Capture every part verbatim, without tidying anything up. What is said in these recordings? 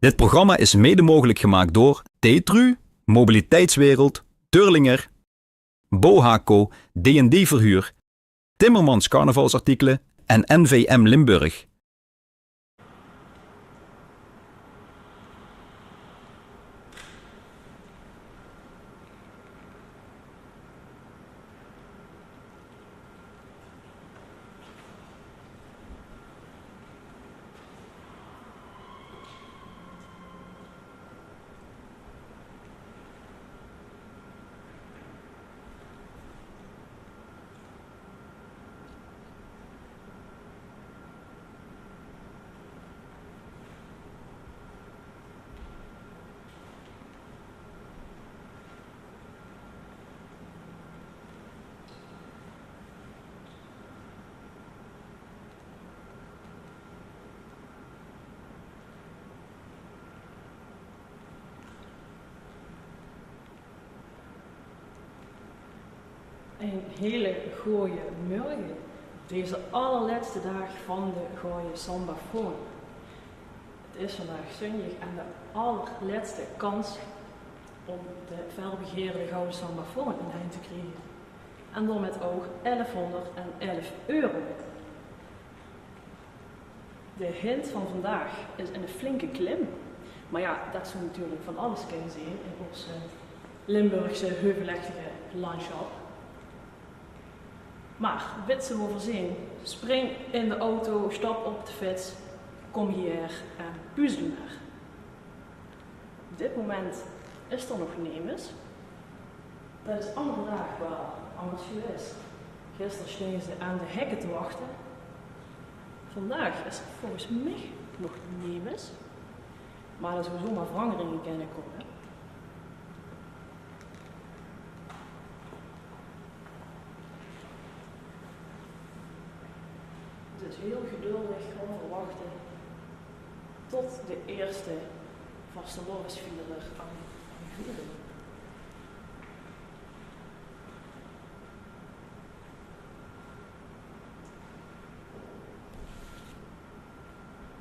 Dit programma is mede mogelijk gemaakt door Tetru, Mobiliteitswereld, Durlinger, Bohaco, D en D Verhuur, Timmermans Carnavalsartikelen en N V M Limburg. Een hele gooie mörge. Deze allerlètste daag van de Gooie Sambafoon. Het is vandaag zunjig en de allerlètste kans om de felbegeerde Gooie Sambafoon in hein te kriege. En daomèt ouch elfhónderd en elf euro. De hint van vandaag is 'ne flinke klim. Mer jao, det zów natuurlik van alles kinne zeen in ós, eh, Limburgse heuvelechtige landsjap. Mer wits se waoveur zeen? Spring in de auto, stap op de fiets, kóm hieër en puzzel mer. Op dit moment is d'r nog nemes. Det is anger daag waal angers gewaes. Gister stónge ze aan de hekke te wachte. Vandaag is d'r volges mich nog nemes. Mer d'r zów zomaar verangeringe kinne kómme. Dus hiel geduldig gaon v'r wachte tot de ierste vastelaovesvierder aan, aan viere.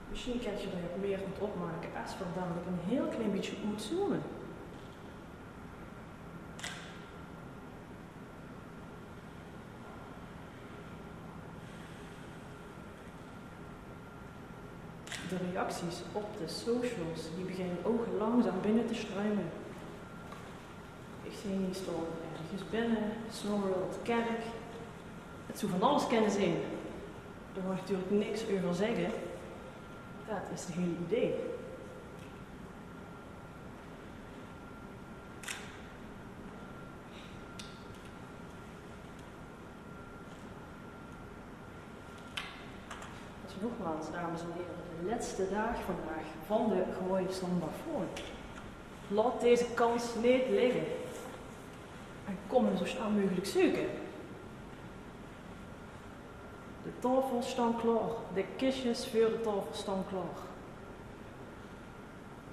Mesjien kènt geer d'r get mieër oet opmake es v'r dalik ein hiel klein bietje oetzoome. De reacties op de socials, die beginne ouch langzaam binne te struime. Ich zeen hie staon, örges binne, Snow World, kerk. Het zów van alles kinne zeen. Dao maag ich natuurlik niks euver zègke. Det is 't hiel idee. Dus nogmaals, dames en heren, de lètste daag vandaag van de Gooie Sambafoon. Laot deze kans neet ligke. En kóm 'm zo snel meugelik zeuke. De taofels staon klaor, de kistjes veur de taofels staon klaor.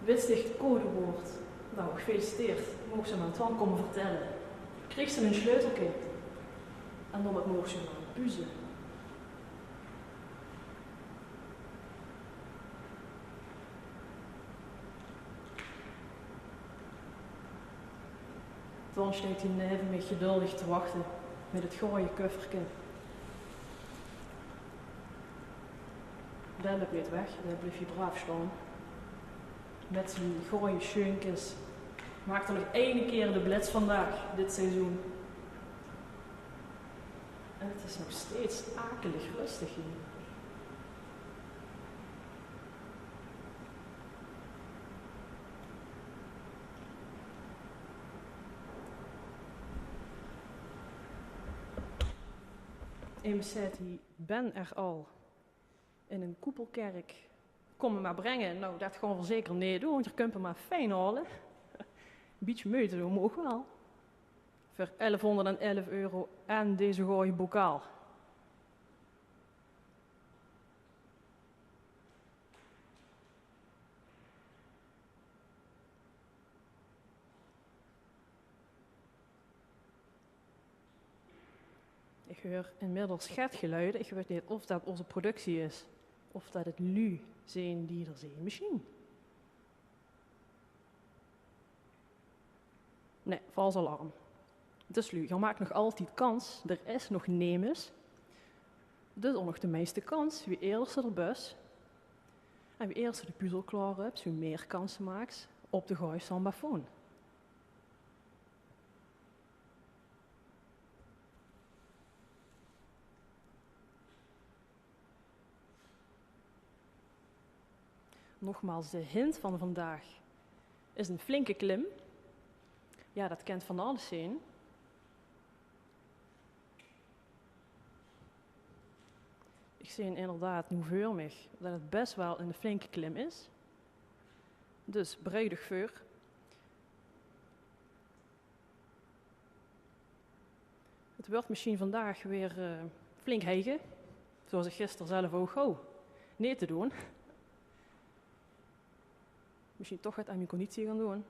Wits dich 't codewoord? Nou, gefeliciteerd. Moogs se 'm aan Twan kómme vertèlle. Kriegs se 'n sjleutelke. En dan mót, moogs se 'm aan puze. Twan steit hie neve mich geduldig te wachte mit 't gooie kufferke. Dae löp neet weg, dae blief hie braaf staon. Mit zien gooie sjeunkes. Maak d'r nog eine kier de blits vandaag, dit seizoen. En 't is nog steeds akelig rustig hie. Emes zaet hie: "Ben er al." In ein koepelkerk. Kóm 'm mer bringe. Nou, det gaon v'r zeker neet doon, want geer kump 'm mer fijn haole. Bietje meujte doon maag waal. Veur elfhónderdelf euro en deze gooie bokaal. Ich heur inmiddels get geluide. Ich weit neet of det ózze productie is, of det 't luuj zeen die d'r zeen. Mesjien. Nae, vals alarm. Dus luuj, geer maak nog altied kans. D'r is nog nemes. Dus ouch nog de meiste kans. Wie eerste d'r bös en wie eerste de puzzel klaor höbs, wie mier kans se maaks op de gooj sambafoon. Nogmaals, de hint van vandaag is 'n flinke klim. Jao, dat kint van alles zeen. Ich zeen inderdaad noe veur mich dat 't bès waal 'n flinke klim is. Dus bereid uch veur. 't Weurt mesjiens vandaag weer, eh, flink hijge. Zoeas ich gister zelf ouch haw. Neet te doon. Mesjiens toch get aan mien conditie gaon doon.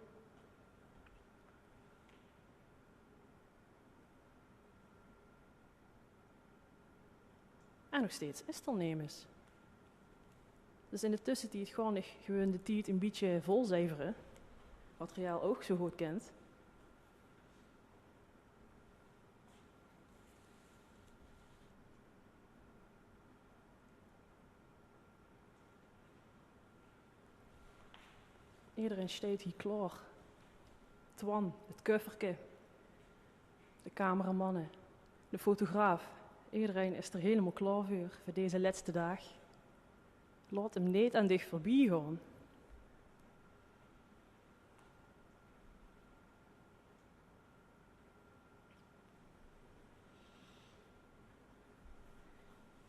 En nog steeds is d'r nemes. Dus in de tössetied gaon ich gewoon de tied 'n bietje volzeivere. Wat geer al ouch zoe good kint. Ederein steit hie klaor. Twan, 't kufferke, de cameramanne, de fotograaf. Ederein is d'r hielemaol klaor veur, veur deze lètste daag. Laot 'm neet aan dich veurbie gaon.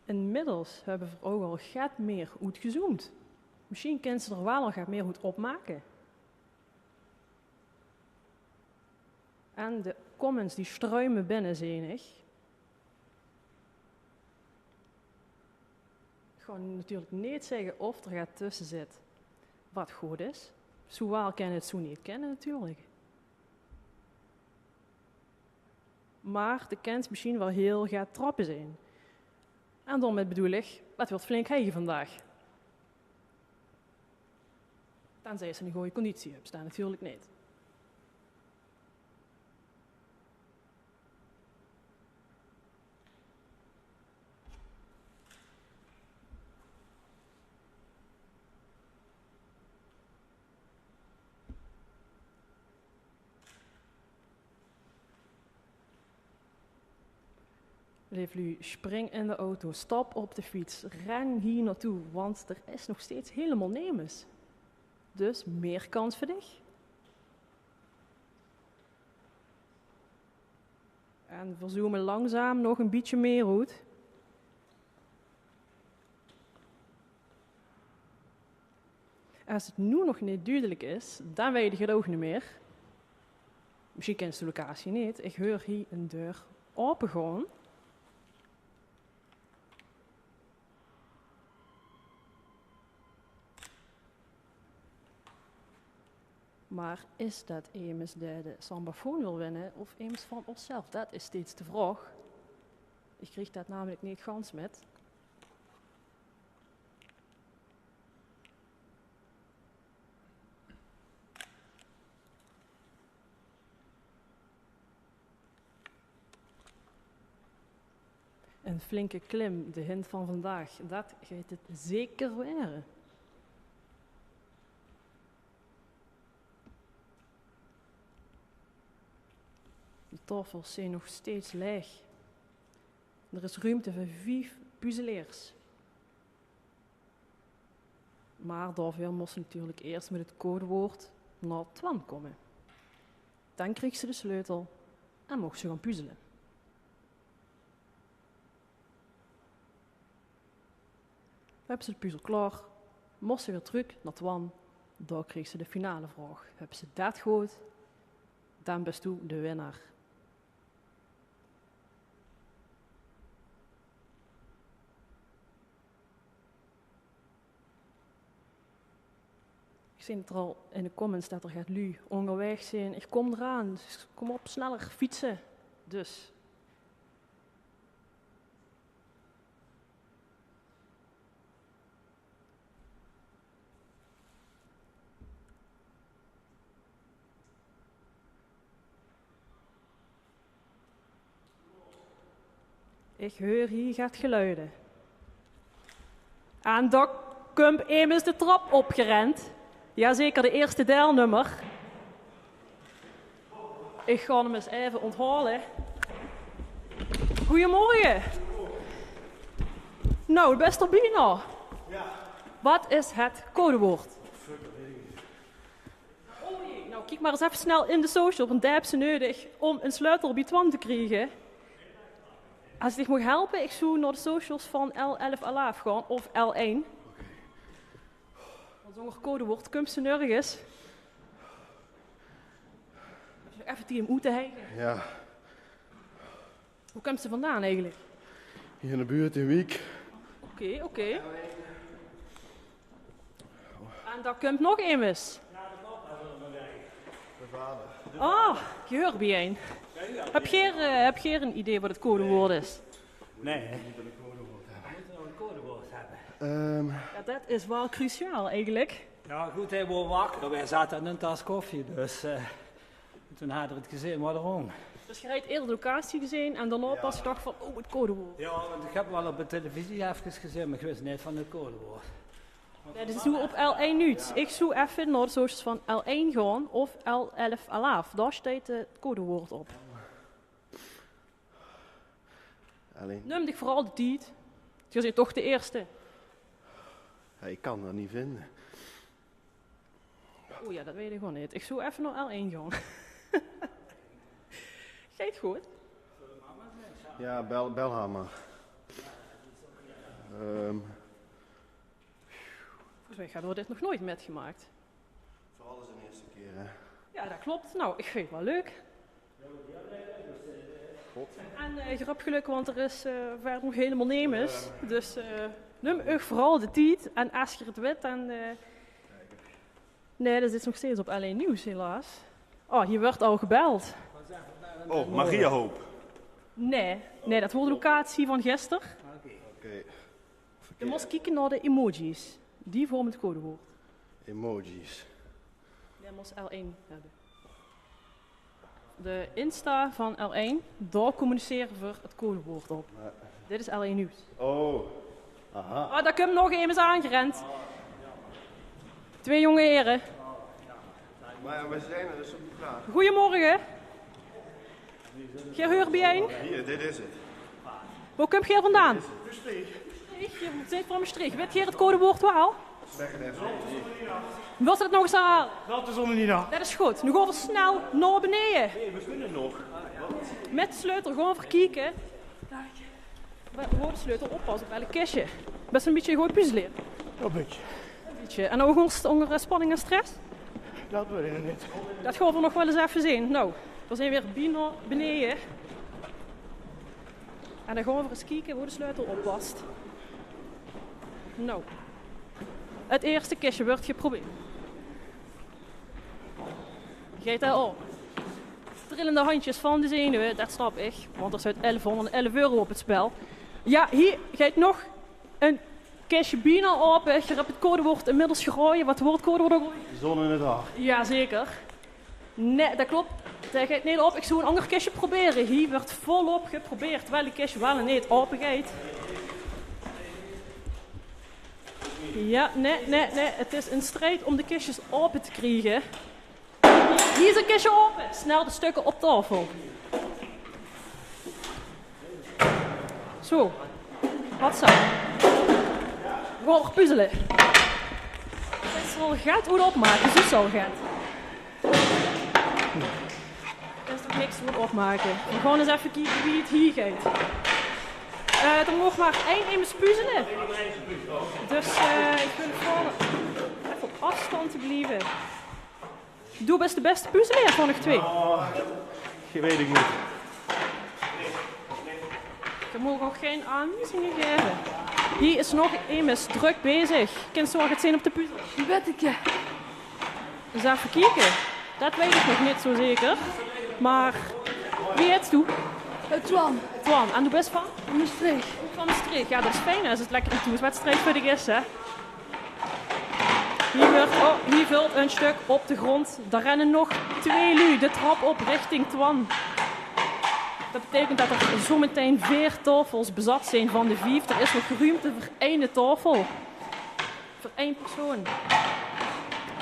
Inmiddels höbbe v'r ouch al get mier oetgezoomd. Mesjiens kins se d'r waal al get mier oet opmake. En de comments die struime binne, zeen ich. Ich gaon natuurlik neet zègke of d'r get tösse zit wat good is. Zoe waal kin 't, zoe neet kinne natuurlik. Mer de kins mesjiens waal hiel get trappe zeen. En daomit bedoel ich, 't weurt flink hijge vandaag. Tenzij se 'n gooj conditie höbs, dan natuurlik neet. Leef luuj, spring in de auto, stap op de fiets, ren hie naotoe, want d'r is nog steeds hielemaol nemes. Dus mier kans veur dich. En v'r zoome langzaam nog e bietje mier oet. Es 't noe nog neet dudelik is, dan weit ich 't ouch neet mier. Mesjien kins se de locatie neet. Ich heur hie ein deur aope gaon. Mer is det emes dae de sambafoon wil winne of emes van ós zelf? Det is steeds de vraog. Ich krieg det namelik neet gans mit. Ein flinke klim, de hint van vandaag, det geit 't zeker waere. De taofels zeen nog steeds laeg. D'r is ruumte veur vief puzzeleers. Mer daoveur mós se natuurlik iers mit 't codewoord nao Twan kómme. Dan kriegs se de sleutel en moogs se gaon puzzele. Höbs se de puzzel klaor, mós se weer trök nao Twan. Dao kriegs se de finale vraog. Höbs se det good, dan bös doe de winnaar. Ich zeen det d'r al in de comments det d'r get luuj óngerwaeg zeen. Ich kóm d'raan. Kóm op, sneller fietse. Dus. Ich heur hie get geluide. En dao kump emes de trap opgerend. Jazeker, de ierste deilnummer. Ich gaon 'm ins effe onthaole. Goeiemorge. Nou, bès d'r bienao. Wat is het codewoord? O jee, nou, kiek mer ins effe snel in de socials, want dae höbs se neudig óm eine sleutel bie Twan te kriege. Es ich dich maag helpe, ich zou nao de socials van L elf Alaaf gaon of L ein. Want zónger codewoord kums se nörges. Höbs se nog effe tied óm oet te hiege? Jao. Wo kums se vandaan eigelik? Hie in de buurt in Wiek. Oké, oké. En dao kump nog emes. Mien vader. Ah, geer huurt bie-ein. Höb geer, eh, höb geer ein idee wat het codewoord is? Nae. Mótte v'r nog ein codewoord höbbe? Ehm. Jao, det is waal cruciaal eigelik. Jao, good, hae woor wakker. Veer zaote aan ein tas koffie, dus, eh, toen haw v'r het gezeen, waor d'r óm. Dus geer höb ieërs de locatie gezeen en daonao pas gedach van, o, het codewoord. Jao, want ich höb waal op de televisie efkes gezeen, mer ich wis neet van het codewoord. Nae, dus noe op L ein nuuts. Ich zou effe nao de socials van L ein gaon of L elf Alaaf. Dao steit het codewoord op. L ein. Num dich veural de tied. Geer zeet toch de ierste. Jao, ich kan det neet vinje. O jao, det weit ich gewoon neet. Ich zou effe nao L ein gaon. Geit good. Jao, bel, bel häör mer. Ehm. Volges mich höbbe v'r dit nog noeit mitgemaak. Veural es de ierste kier, hè? Jao, det klop. Nou, ich vinj het waal leuk. God. En, eh, geer höb gelök, want d'r is, eh, wiejer nog hielemaol nemes. Dus, eh, num uch veural de tied en es geer het wit, dan, eh, nae, det is nog steeds op L ein nuuts, helaas. O, hie wuuert al gebeld. O, Mariahoop. Nae, nae, det waor de locatie van gister. Oké. Geer mós kieke nao de emojis. Die vorme het codewoord. Emojis. Dae mós L ein höbbe. De Insta van L ein, dao communicere v'r het codewoord op. Jao. Dit is L ein nuuts. O. Aha. O, dao kump nog emes aangerend. Twee jonge here. Mer jao, v'r zeen d'r dus op klaor. Goeiemorge. Geer huurt bie-ein? Hie, dit is het. Wo kump geer vandaan? Mestreech. Mestreech, geer zeet van Mestreech. Wit geer het codewoord waal? Zèk het effe. Wils se het nog ins herhaole? Det is ónger Nina. Det is good. Noe gaon v'r snel nao beneje. Nae, v'r kinne nog. Mit de sleutel gaon v'r kieke. Wo de sleutel op pas op elk kistje. Bès ein bietje good puzzeleer. Ein bietje. Ein bietje. En ouch ónger, ónger spanning en stress? Det weit ich nog neet. Det gaon v'r nog waal ins effe zeen. Nou, v'r zeen weer bienao beneje. En dan gaon v'r ins kieke wo de sleutel op pas. Nou. Het ierste kistje wuuert geprobeerd. Geit det al? Trillende handjes van de zenuwe, det snap ich, want d'r steit elfhónderdelf euro op het spel. Jao, hie geit nog ein kistje bienao aope. Geer höb het codewoord inmiddels geraoje. Waat waor het codewoord ouch alweer? Zon in het hart. Jazeker. Nae, det klop. Det geit neet op. Ich zou ein anger kistje probere. Hie wuuert volop geprobeerd welk kistje waal en neet aope geit. Jao, nae, nae, nae. Het is ein strijd óm de kistjes aope te kriege. Hie is ein kistje aope. Snel de stökker op taofel. Zo. Wat zo? Gaon v'r puzzele. Det is waal get oet opmake, det is al get. Det is toch niks oet opmake. V'r gaon ins effe kieke wie het hie geit. Eh, d'r maag mer ein emes puzzele. Dus, eh, ich wil vraoge effe op aafstand te blieve. Doe bès de bèste puzzelaer van de twee. O, det weit ich neet. Geer maag ouch gein aanwiezinge gaeve. Hie is nog emes drök bezig. Kins se waal get zeen op de puzzel? Ein bietje. Ins effe kieke. Det weit ich nog neet zo zeker. Mer wie heits doe? Eh, Twan. Twan. En doe bès van? Mestreech. Van Mestreech. Jao, det is fijn es het lekker ein thoeswedstrijd veur dich is, hè? Hie wuuert, o, hie vult ein stök op de grond. Dao renne nog twee luuj de trap op richting Twan. Det beteikent det d'r zometein veer taofels bezat zeen van de vief. D'r is nog ruumte veur eine taofel. Veur ein persoon.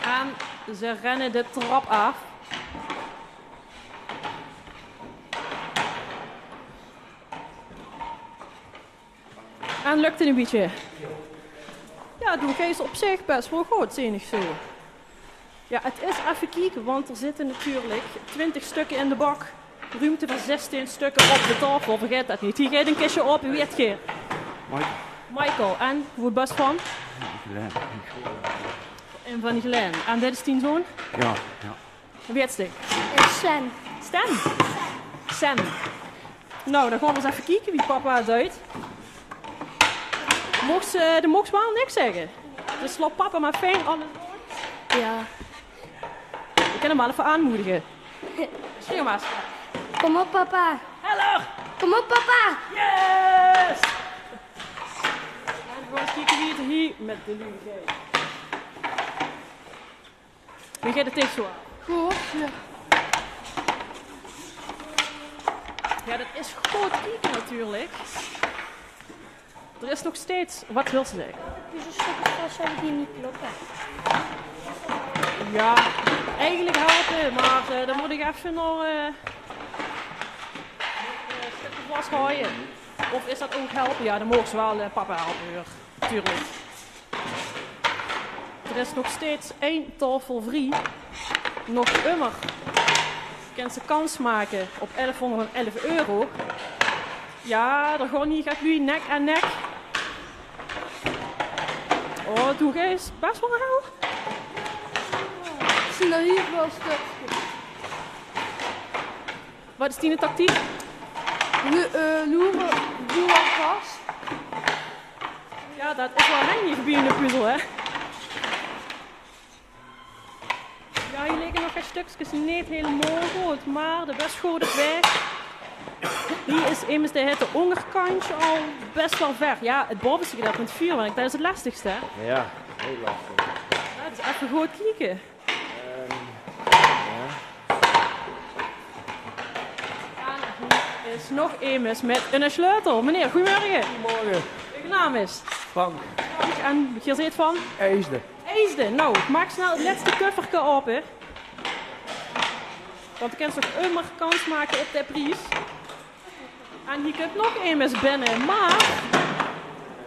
En ze renne de trap aaf. En lök 't ein bietje? Jao, doe geis op zich bès waal good, zeen ich zo. Jao, 't is effe kieke, want d'r zitte natuurlik twintig stökker in de bak. Ruumte veur zestien stökker op de taofel, vergaet det neet. Hie geit ein kistje ope, wie hèt geer? Michael. Michael, en wie bès van? Glen. En van Glen. En dit is dien zoon? Jao, jao. Wie hèts dich? Eh, Sven. Sven? Sven. Nou, dan gaon v'r ins effe kieke wie papa 't deit. Moogs, eh, de moogs waal niks zègke. Dus laot papa mer fijn alles doon. Jao. V'r kinne 'm waal effe aanmoedige. Zèk mer ins. Kom op, papa. Heller! Kom op, papa! Yes! En v'r gaon ins kieke wie 't hie mit de luuj geit. Wie geit 't dich zoal? Good, jao. Jao, det is good kieke natuurlik. D'r is nog steeds, waat wils se zègke? Deze stökker vas höbbe die neet kloppe. Jao, eigelik helpe, mer, eh, dan mót ich effe nog, eh, eh, stökker vas haoje. Of is det ouch helpe? Jao, dan moogs se waal, eh, papa helpe, huur. Natuurlik. D'r is nog steeds ein taofel vrie. Nog ummer kins se kans make op elfhónderdelf euro. Jao, d'r gaon hie get luuj nek aan nek. Oh, doe geis bès waal hel. Zeen d'r hie waal stökskes? Waat is dien tactiek? Lu-, eh, loere, loere vas. Jao, det is waal henjig bie 'ne puzzel, hè? Jao, hie ligke nog get stökskes neet hielemaol good, mer de bès good op waeg. Hie is immers de, 't óngerkantje al bès waal ver. Jao, 't baoveste gedeelte van 't vuurwerk, det is 't lestigste, hè? Jao, hiel lestig. Jao, dus effe good kieke. Ehm, jao. En hie is nog emes mit eine sjleutel. Meneer, goojemorge. Goojemorge. Eur naam is? Frank. Frank, en geer zeet van? Eijsde. Eijsde. Nou, maak snel 't lètste kufferke aope. Want dan kins se nog ummer kans make op de pries. En hie kump nog emes binne, mer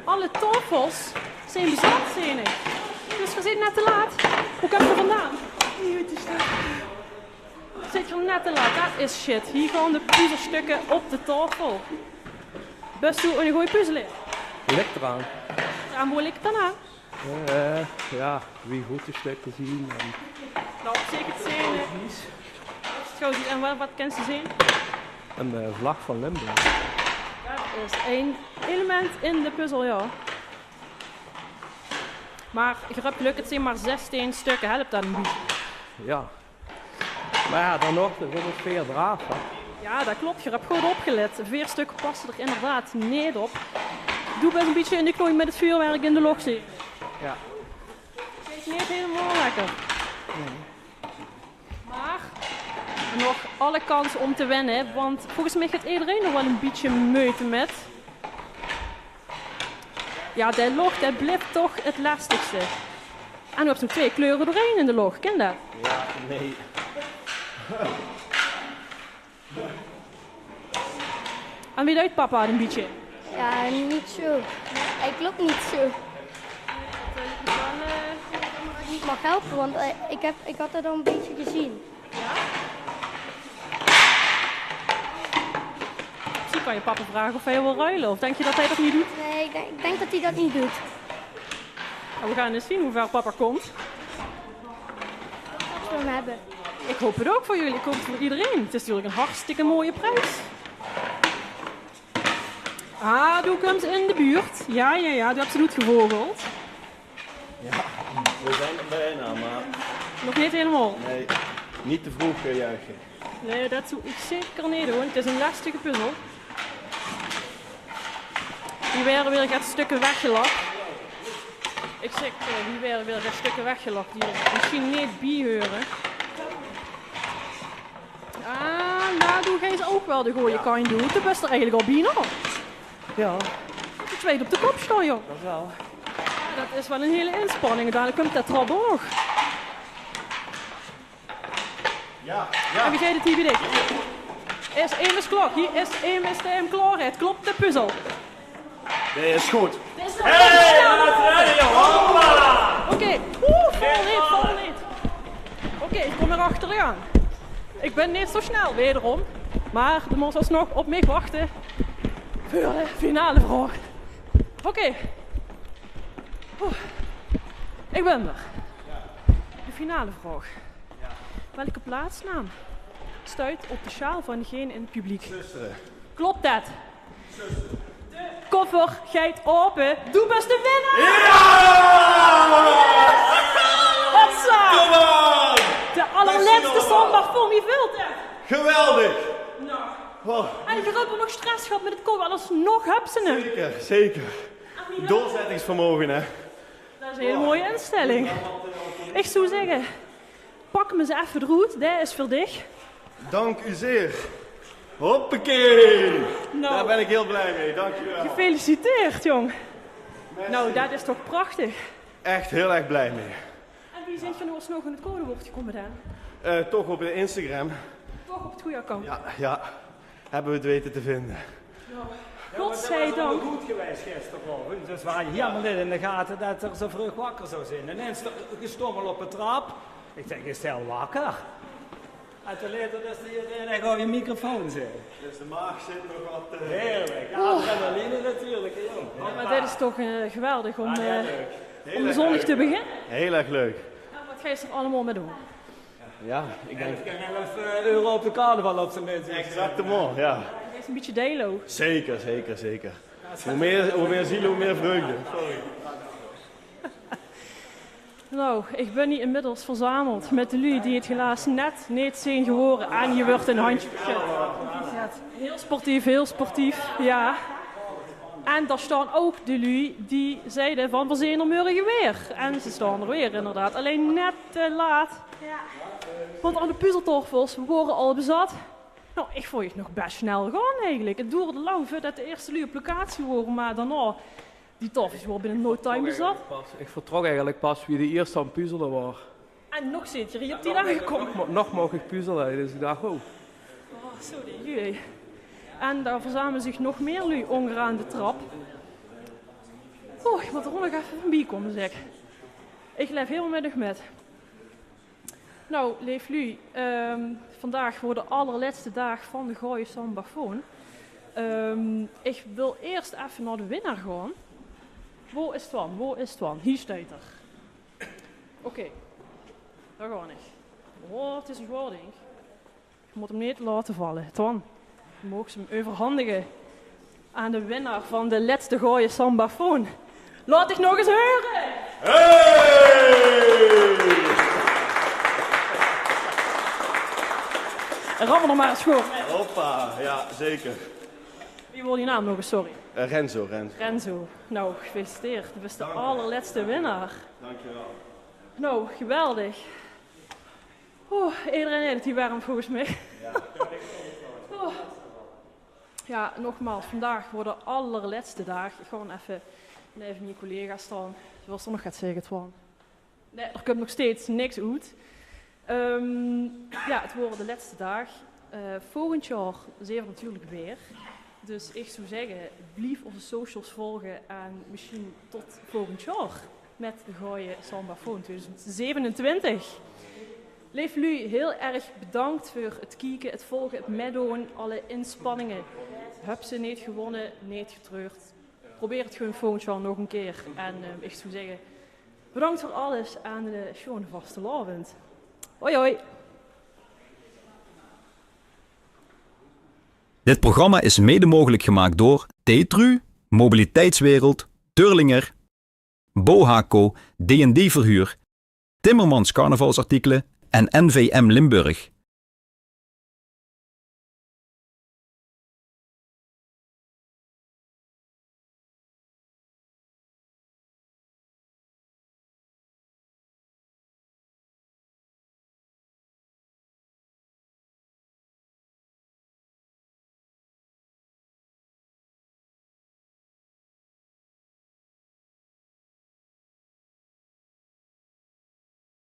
alle taofels zeen bezat, zeen ich. Dus geer zeet net te laat. Wo kump geer vandaan? Zeet geer net te laat, det is shit. Hie gaon de puzzelstökker op de taofel. Bès doe eine gooje puzzelaer? Lik d'raan. En wo lik 't dan aan? Eh, jao, wie good de stökker zeen en... Nou, op zich 't zeen, eh, is 't good. En waat, waat kins se zeen? Ein, eh, vlag van Limburg. Det is ein element in de puzzel, jao. Mer geer höb gelök, 't zeen mer zestien stökker. Help det ein bietje? Jao. Mer jao, dan nog, dan gaon d'r veer d'raaf, hè. Jao, det klop. Geer höb good opgelet. Veer stökker passe d'r inderdaad neet op. Doe bès ein bietje in de knoei mit 't vuurwerk in de loch, zeen. Jao. Geit neet hielemaol lekker. Nae. Mer nog alle kans óm te winne, want volges mich haet ederein d'r waal ein bietje meujte mit. Jao, de loch, det blief toch 't lestigste. En noe höbs se nog twee kleure doorhaer in de loch, kins se det? Jao, nae. En wie deit papa 't ein bietje? Jao, neet zo. Hae klop neet zo. Neet, eh, neet mag helpe, want, eh, ich höb, ich had 't al ein bietje gezeen. Jao? Mesjien kans se papa vraoge of hae wil ruile. Of dinks se det hae det neet doet? Nae, ich dink, ich dink det hae det neet doet. Nou, we gaon ins zeen wie wied papa kump. Ich wil 'm höbbe. Ich haop 't ouch veur uch. Hae kump veur ederein. 't Is natuurlik ein hartstikke sjoean pries. Ah, doe kums in de buurt. Jao, jao, jao, doe höbs 't good gevogeld. Jao, we zeen d'r bekans, mer... Nog neet hielemaol? Nae, neet te vreug, eh, juiche. Nae, det zów ich zeker neet doon. 't Is ein lestige puzzel. Hie waere weer get stökker weggelag. Ich zèk, eh, hie waere weer get stökker weggelag die d'r mesjien neet bie heure. Ah, nou, Doe geis ouch waal de gooj kantj oet. Doe bis d'r eigelik al bienao. Jao. De twiede op de kop staon, jóng. Det waal. Jao, det is waal ein hiel inspanning. Dalik kump det trap ouch nog. Jao, jao. En wie geit 't hie bie dich? Is emes klaor? Hie is emes dae 'm klaor haet. Klop de puzzel? Dae is good. Dae is good. Hey, jao, det is ready, hoppa! Oké. Oeh, val neet, val neet. Oké, ich kóm d'r achter aan. Ich bön neet zo snel, wederom. Mer de mós alsnog op mich wachte veur de finale vraog. Oké. Oeh. Ich bön d'r. De finale vraog. Welke plaatsnaam stuit op de sjaal van degene in het publiek? Zöstere. Klop det? De koffer geit aope. Doe bis de winnaar! Jao! Hopsa! Come on! De allerlètste Sambafoon, wie veult det? Geweldig! Noe. Wow. En ich höb nog stress gehad mit 't koffer, alles nog höbs se 'm. Zeker, zeker. Doorzettingsvermogen, hè? Det is ein hiel mooie instelling. Ich zou zègke, pak 'm ins effe d'roet, dae is veur dich. Dank u zeer. Hoppakee. Noe. Dao bön ich hiel blij mei. Dank u wel. Gefeliciteerd, jóng. Merci. Noe, det is toch prachtig. Echt hiel erg blij mei. En wie zint geer noe alsnog aan 't codewoord gekómme dan? Eh, toch op Instagram. Toch op 't gooj account? Jao, jao. Höbbe we 't weite te vinde. Jao, mer det waas allemaol good gewaes gisterenaovend. Dus we hadde hielemaol neet in de gate det 'r zo vreug wakker zou zeen. Ineens gestommel op de trap. Ich zèk: "Is 'r al wakker?" En toen later dus hie in, ich hoor die microfoon zeen. Dus de maag zit nog wat, eh, heerlijk. Adrenaline natuurlijk, hè, jóng. Jao, mer dit is toch, eh, geweldig óm, eh, óm de zóndig te beginne. Hiel erg leuk. Jao, waat geis se d'r allemaol mei doon? Jao, ich dink... Elf euro op de carnaval op z'n minst. Exactement, jao. Is ein bietje deilo. Zeker, zeker, zeker. Hoe mier, hoe mier ziele, hoe mier vreugde. Sorry. Noe, ich bön hie inmiddels verzameld mit de luuj die 't helaas net neet zeen gewore. En hie wuuert ein handje gesjud. Hiel sportief, hiel sportief, jao. En dao staon ouch de luuj die zeide van: "Veer zeen d'r mörge weer." En ze staon d'r weer, inderdaad. Allein net te laat. Jao. Want alle puzzeltaofels wore al bezat. Noe, ich vónj 't nog bès snel gaon eigelik. 't Doerde lang veurdet de ierste luuj op locatie wore, mer daonao, die taofels wore binne no time bezat. Ich vertrok eigelik pas wie de ierste aan 't puzzele waor. En nog zeet geer hie op tied aangekómme. Nog mo-, nog moch ich puzzele, dus ich dach: "Oh." Oh, zo, die luuj. En dao verzamele zich nog mier luuj óngeraan de trap. Oh, ich mót d'r ouch nog effe van biekómme, zèk. Ich laef hielemaol mit uch mit. Noe, leef luuj, ehm, vandaag woort de allerlètste daag van de Gaoje Sambafoon. Ehm, ich wil ieërs effe nao de winnaar gaon. Wo is Twan? Wo is Twan? Hie steit 'r. Oké, dao gaon ich. Oh, 't is ein zwaor dink. Ich mót 'm neet laote valle. Twan, doe moogs 'm euverhandige aan de winnaar van de lètste Gaoje Sambafoon. Laot dich nog ins heure! Hey! Rammel d'r mer ins good. Hoppa, jao, zeker. Wie waor dien naam nog ins, sorry? Eh, Renzo, Renzo. Renzo. Noe, gefeliciteerd. Doe bis de allerlètste winnaar. Dankjewel. Noe, geweldig. Oeh, ederein haet 't hie werm volges mich. Oeh. Jao, nogmaals, vandaag woort de allerlètste daag. Ich gaon effe neve mien collega staon. Waat se nog gaos zègke, Twan? Nae, d'r kump nog steeds niks oet. Ehm, jao, 't woort de lètste daag. Eh, volgend jaor zeen v'r natuurlik weer. Dus ich zou zègke, blief ózze socials volge en mesjien tot volgend jaor mit de Gaoje Sambafoon twieëdoezend zevenentwintig. Leef luuj, hiel erg bedank veur 't kieke, 't volge, 't mitdoon, alle inspanninge. Höb ze neet gewónne, neet getreurd. Probeer 't gewoon volgend jaor nog ein kier. En, ehm, ich zou zègke, bedank veur alles en, eh, sjoon vastelaovend. Hoi, hoi. Dit programma is mede mogelijk gemaakt door Tetru, Mobiliteitswereld, Durlinger, Bohaco, D en D Verhuur, Timmermans Carnavalsartikelen en N V M Limburg.